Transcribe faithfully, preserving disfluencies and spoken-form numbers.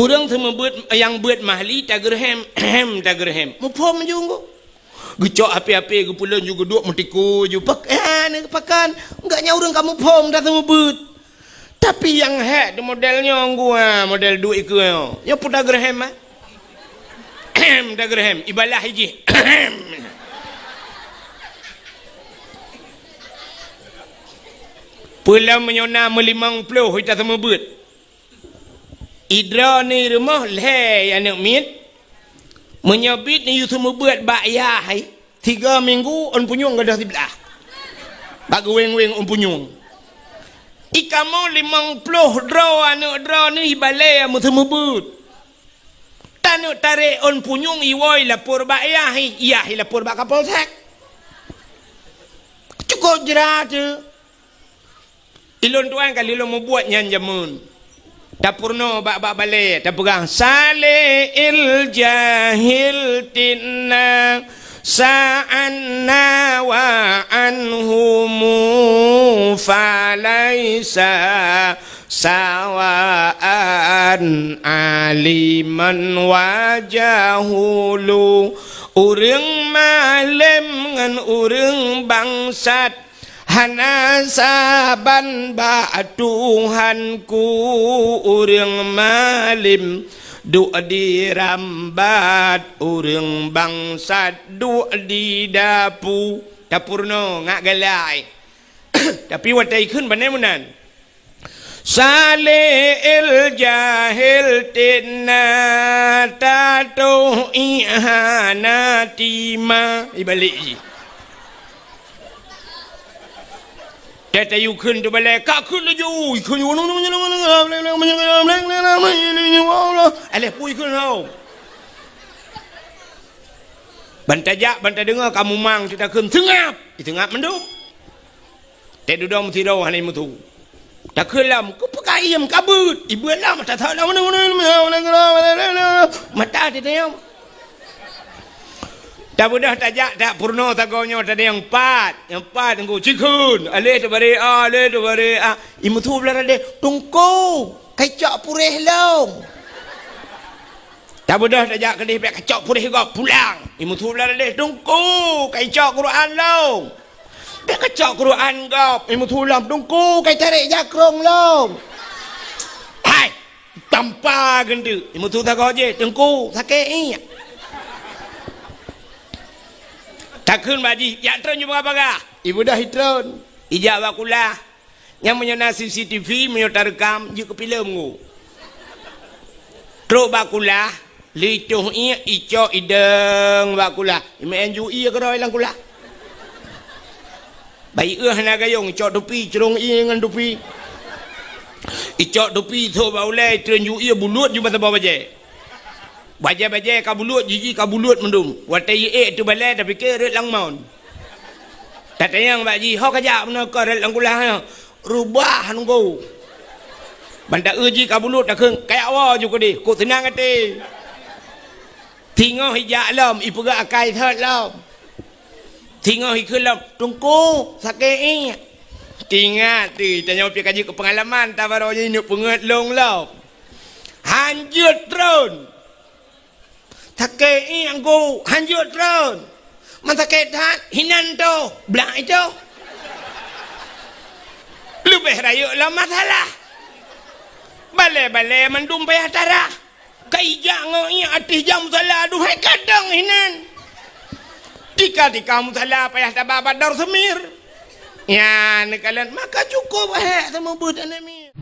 Ureuëng seumeubeuet nyang beuet mahli tageureuhem, tageureuhem. Muphom ju ngon. Geucok api-api, geupeulon ju, geuduek meutikui ju. Pak-, eh, ni pakan. Enggak nyan ureuëng ka muphom dah seumeubeuet. Tapi nyang hék tu model nyoe gua, model duek ikeue nyoe. Nyoe pun tageureuhem, ah. Tageureuhem, ibalah iji. Peulom meunyoe na meulimong ploh ita seumeubeuet. Idroe ni rumoh lhée aneuk miet. Meunyoe bit ni yue seumeubeuet bak yah hai, tiga minggu ôn punyueng gadôh siblah. Bak geuweng-weng ôn punyueng. Ikamoe limong ploh droe aneuk droe ni ibalée meuseumeubeuet. Taneuk tarek ôn punyueng iwoe lapor bak yah hai, yah hai lapor bak Kapolsek. Cukup jrat tu. Ilôn tuan kali lôn mubuet nyan jameun. Tapeurunoe bak, bak balée, tapeugah, "Saleh il jahil tinna sa'anna wa anhumu falaisa sawaan aliman wa jahulu." Ureuëng malem ngon ureuëng bangsat hana saban bak Tuhanku, ureuëng malem duek di rambat, ureuëng bangsat duek di dapu. Tapeurunoe ngat galai. Tapi watée ikheun bane meunan. Saleh el jahel tena tatoh ihana tima. Ibalik ji. Tatayu kheun tu balai, ka kheun laju. Kheun, alah pui kheun hau. Ban tajak, ban tadeungoe ka mumang, takheun seungab. Seungab mandum. Teududoe meusidroe hana jimeuthu. Takheun lom, keupeue ka iem, ka beuet. Ibeuet lom, mata that lom. Mata teudiam. Tabeudôh tajak, tak peurunoe sagoe nyoe tadi nyang pat. Nyang pat teungku, cikheun. Aleh teubari a, aleh teubari a. Imeuthu blah radeh, Teungku, kacok puréh lom. Tabeudôh tajak keudeh bèk kacok puréh gob pulang. Imeuthu blah radeh, Teungku, kacok Quran lom. Bèk kacok Quran gob, imeuthu lom, Teungku, kai tarek jakrong lom. Hai, tampa geundeuk, imeuthu sagoe jih, Teungku, sakét iek. Takheun bak jih, jak treun ju bagah-bagah. Ibeudôh itreun, ijak bak kulah. Nyang meunyoe na C C T V, meunyoe tareukam, jeuet keu filem ngu. Trok bak kulah, lheuh itoh iek, icok idong bak kulah. Imeu'en ju iek keudroe lam kulah. Bayeue hana gayong, icok tupi, crong iek ngon tupi. Icok tupi, ithok bak ulèe, itreun ju iek, bulut ju bak saboh bajèe. Bajèe-bajèe ka bulut, jiji ka bulut mandum. Watèe iek teubalèe, tapike rot lam mon. Tatanyong bak jih, "Ho kajak meunoe kah rot lam kulah nyoe?" "Reubah nunggu." Ban taeu jih ka bulut, takheun, "Kajak woe ju keudeh, kok seunang até." Singoh ijak lom, ipeugah akai thot lom. Singoh ikheun lom, "Teungku, sakét iek." Ingat teuh, tanyoe pih ka jeuet keu peungalaman, tabarô jih neuk peungeut lôn lom. Hanjeuet treun. Sakét iek Teungku, hanjeuet treun. Man sakét that, hinan toh, blak itoh. Leubeh rayeuk lom masalah. Balèe-balèe mandum payah tarah. Ka ijak ngon iek ateueh jam musala, aduhai kadang hinan. Tika-tika musala payah taba bak dor seumir. Nyan neukalon, maka cukup hék seumeubeuet aneuk miet.